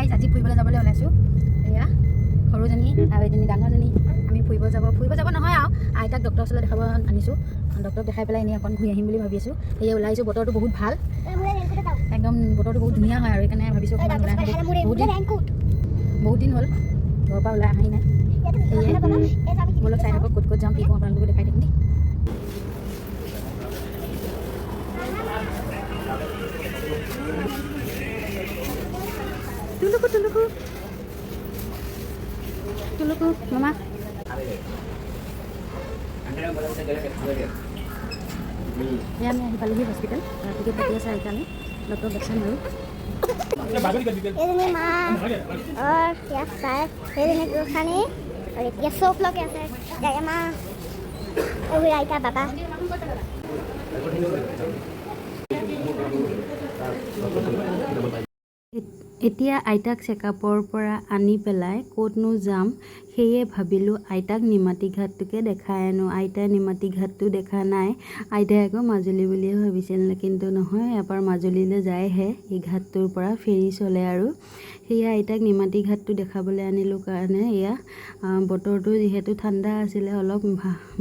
Guys, আজি ফুৰিবলৈ যাবলৈ ওলাইছোঁ। এয়া সৰুজনী আৰু এজনী ডাঙৰজনী। আমি ফুৰিব যাব নহয় আৰু আইতাক ডক্টৰৰ ওচৰলৈ দেখাব আনিছোঁ। ডক্টৰক দেখাই পেলাই এনেই অকণ ঘূৰি আহিম বুলি ভাবি আছোঁ। সেয়ে ওলাই আহিছোঁ। বতৰটো বহুত ভাল, একদম বতৰটো বহুত ধুনীয়া হয় আৰু সেইকাৰণে ভাবিছোঁ অকণমান ওলাই আহোঁ। বহুত দিন হ'ল ঘৰৰ পৰা ওলাই অহাই নাই। সেয়ে ব'লক, চাই থাকক ক'ত ক'ত যাওঁ, কি কওঁ, আপোনালোকো দেখাই থাকিম দেই। তুলুকু তুলুকু তুলুকু মামা। এয়া আমি আহি পালোহি হস্পিটেল। টিকেট কাটি আছে আইতালে, ডক্টৰক দেখাম আৰু। এজনী মা और ইয়াত ছাৰ, সেইজনী গোসানী আৰু এতিয়া চব লগে আছে। এতিয়া মা, আইতা, বাবা। এতিয়া আইতাক চেকআপৰ পৰা আনি পেলাই ক'তনো যাম, সেয়ে ভাবিলোঁ আইতাক নিমাতী ঘাটটোকে দেখাই আনো। আইতাই নিমাতী ঘাটটো দেখা নাই। আইতাই আকৌ মাজুলী বুলিয়ে ভাবিছিল, কিন্তু নহয়, ইয়াৰ পৰা মাজুলীলৈ যায়হে, এই ঘাটটোৰ পৰা ফেৰী চলে। আৰু সেয়ে আইতাক নিমাতী ঘাটটো দেখাবলৈ আনিলোঁ কাৰণে এয়া বতৰটো যিহেতু ঠাণ্ডা আছিলে, অলপ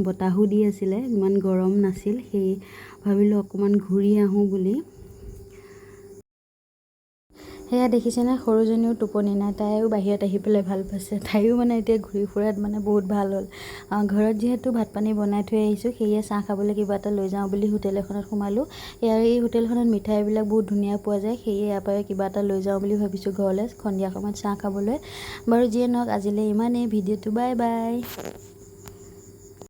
বতাহো দি আছিলে, ইমান গৰম নাছিল, সেয়ে ভাবিলোঁ অকণমান ঘূৰি আহোঁ বুলি। সেয়া দেখিছেনে, সৰুজনীও টোপনি নাই, তাইও বাহিৰত আহি পেলাই ভাল পাইছে। তাইও মানে এতিয়া ঘূৰি ফুৰাত মানে বহুত ভাল হ'ল। ঘৰত যিহেতু ভাত পানী বনাই থৈ আহিছোঁ, সেয়ে চাহ খাবলৈ কিবা এটা লৈ যাওঁ বুলি হোটেল এখনত সোমালোঁ। ইয়াৰ এই হোটেলখনত মিঠাইবিলাক বহুত ধুনীয়া পোৱা যায়, সেয়ে ইয়াৰ পৰাই কিবা এটা লৈ যাওঁ বুলি ভাবিছোঁ ঘৰলৈ সন্ধিয়া সময়ত চাহ খাবলৈ। বাৰু যিয়ে নহওক, আজিলৈ ইমানেই ভিডিঅ'টো। Bye bye.